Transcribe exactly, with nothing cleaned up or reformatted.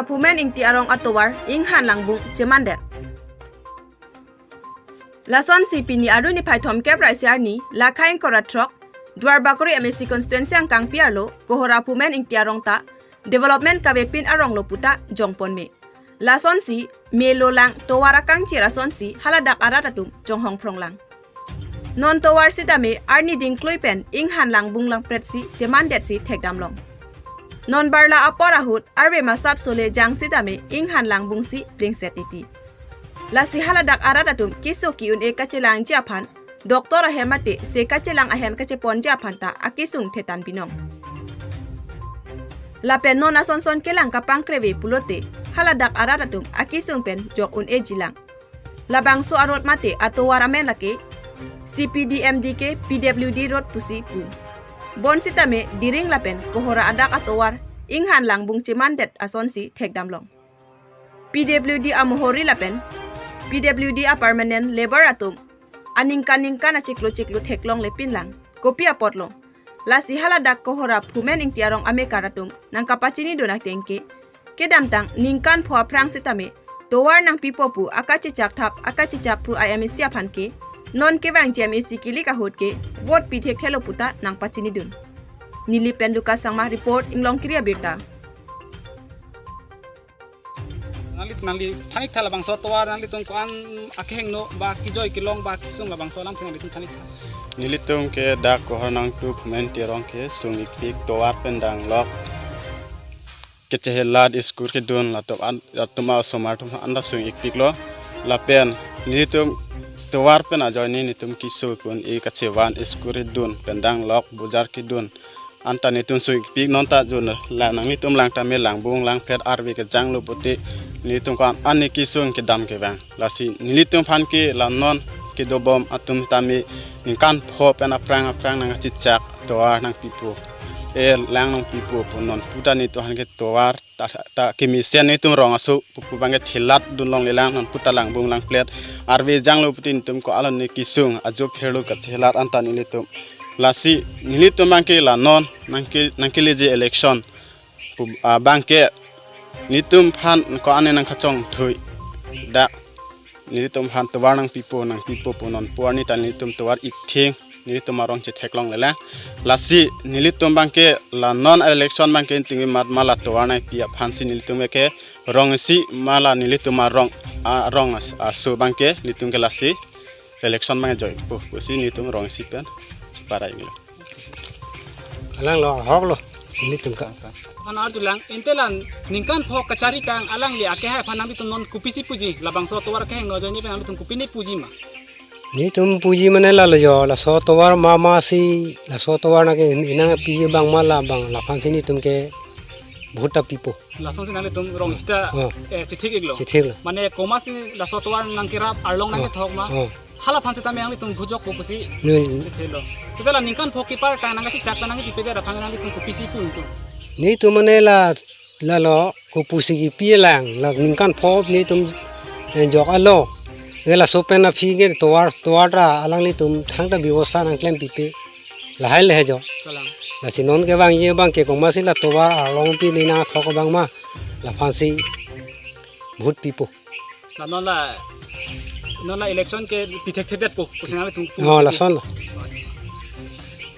Phumen Ingti arong atovar Inghan Langbung chemandet. Lasonsi pini arni niphai thomkep ra isi arni, Lakha ingkoi ra throk, Duarbagori M A C constituency angkangpi arlo Kohora Phumen Ingti arong ta development kavepin arong lo puta jongpon me. Lasonsi melo lang tovar akangchir asonsi haladak arat atum chonghong phrong lang. Non tovar sitame arni dingklui pen Inghan Langbung langpret si chemandet si thekdam long. Non barla apor ahut arve masap sole jang sitame Inghan Langbung si plingset iti. Lasi haladak arat atum keso ke-un-e kachelangji aphan, doctor ahem mate se kachelang ahem kacheponji aphan ta akesung thetan binong. Lapen non asonson kelang kapangkreve pulote haladak arat atum akesung pen jok un-eji lang. Labangso arot mate atovar amen lake C P D M D K P W D road pusi pu. Bonsitame Diring lapen Kohora adak atovar Inghan Langbung chemandet asonsi thekdam long. P W D amohori lapen P W D a permanent labour atum aningkan ningkan achiklo chiklo theklongle pin lang. Kopi apotlo? Lasi haladak Kohora Phumen Ingti arong amekar atum nangkapachinidun ateng ke, kedamtang ningkan pho aphrang sitame tovar nangpipo pu akachechak thap akachechak phru a M A C aphan ke, non kevangji M A C kilik ahut ke vote pi thekthelo puta nangpachinidun. Neli pen Lucas Sangma report, Inglongkiri abirta. Nangli, nangli than-iktha labangso tovar nanglitum ko-an akehingno ba kejoi kelong ba kesung labangso alam nanglitum than-iktha? Nelitum ke dak Kohora nangtum Phumen Ingti arong ke sung-ikpik, tovar pen danglok, kechehelat, school kedun, latum an, latum asomar atum anta sung-ikpiklo. Lapen nelitum tovar pen ajoine nelitum keso ke-un-e, kachevan, school kedun pen danglok, bojar kedun, anta nelitum sung-ikpik. Non ta jun la nanglitum lang tame Langbung langpret arve kejanglo pulote nelitum ko-an ani kesung kedam kevang. Lasi nelitum aphan ke la non kedobom atum tame ningkan pho pen aphrang aphrang nangkachechak tovar nangpipo, e lang nangpipo pu non puta nelitum aphan ke tovar ta, ta kemesen nelitum rong aso pu, pu abang ke chelat dun longle lang, non puta Langbung langpret arve janglo pulote nelitum ko-an ani kesung ajo pherlo kachelat anta nelitum. Lasi nelitum abang ke la non nangke, nangkeleji election pu, ah, abang ke nelitum aphan ko-an nangkachongthui. Dak nelitum aphan tovar nangpipo, nangpipo pu non pu arni ta nelitum tovar ik thing nelitum arong chetheklongle lang. Lasi nelitum abang ke la non election abang ke ingting amat ma la tovar nangpi aphansi nelitum ke rong isi ma la nelitum arong, arong as, aso abang ke nelitum ke lasi election abang ke joipo pusi nelitum rong isi pen cheparai inglo. Alang lo, ahok lo, nelitum ka. An arjulang, ante la ningkan pho kachari kang alangli akehai aphan nanglitum non kopisi puji, labangso tovar akehingno ajoine pen nanglitum kopine puji ma? Nelitum puji mane lalo jo, laso tovar mama si, laso tovar nangke inang piji abang ma labang, laphansi nelitum ke vote ta pipo. Lasonsi nanglitum rong isi ta, oh, eh, chethik-iklo. Chethiklo. Mane komatsi laso tovar nangkerap arlong, oh, nangkethok ma. Oh. Halaphan sitame nanglitum vote jokpo pusi. Hmm. Chethiklo. Seta la ningkan pho kepar ta nangkachechak ta nangkepipedet aphan nanglitum kopisi pu nelitum? Nelitum mane la, lalo kopusi kepi lang, la ningkan pho nelitum, eh, jok alo. Ke laso pen aphi ke tovar, tovar ta alanglitum thangta bebosta nangklempipe. Lahai le he jo. Kalang. Lasi non kevangji abang ke komatsi la tovar arlong pi ne nangthok abang ma, laphansi vote pipo. La non la, non la election ke pi thekthedetpo pusi nanglitum pu. Oh, lason lo.